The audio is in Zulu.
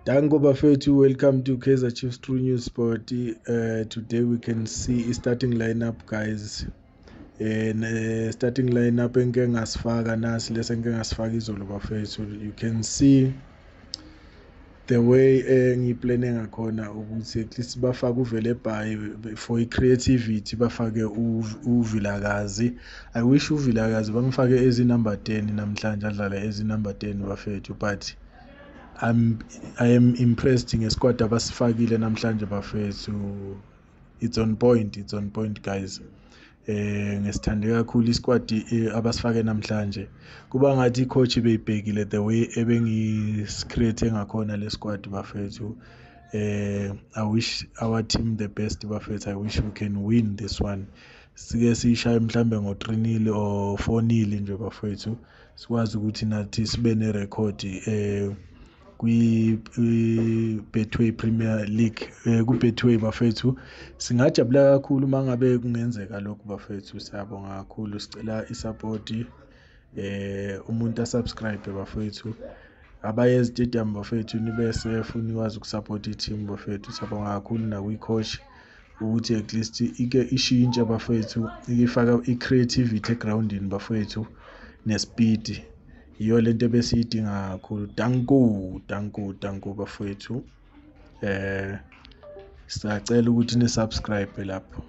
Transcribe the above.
Danko bafethu, welcome to Kaizer Chiefs True News Sport. Today we can see starting lineup, guys. And starting lineup engike ngasifaka nasi lesi engike ngasifaka izolo bafethu. You can see the way engiyiplane ngakhona ukuthi at least bafake uVelebayi for i-creativity, bafake uVilakazi. I wish uVilakazi bamfake ezi number 10 namhlanje, adlale ezi number 10 bafethu, but I am impressed ngesquad abasifakile namhlanje bafethu. It's on point, it's on point, guys. Ngesithande kakhulu isquad abasifake namhlanje. Kuba ngathi icoach beyibhekile the way ebengiscreate ngakhona le squad bafethu. I wish our team the best bafethu. I wish we can win this one. Sike siyishaye mhlambe ngo-3-0 or 4-0 nje bafethu, sikwazi ukuthi nathi sibe nerecord kwi Betway Premier League, ku Betway bafethu. Singajabula kakhulu mangabe kungenzeka lokhu bafethu. Siyabonga kakhulu, sicela isupport, umuntu asubscribe bafethu, abaye ezitedium bafethu, nibe safe, nikwazi ukusupport i-team bafethu. Siyabonga kakhulu nakwi-coach ukuthi at least ike ishintshe bafethu, ifaka i-creativity egroundini bafethu nespeed, iyo lento ebesiyidinga kakhulu. Danko, danko, danko bafethu. Siyacela ukuthi ni subscribe lapho.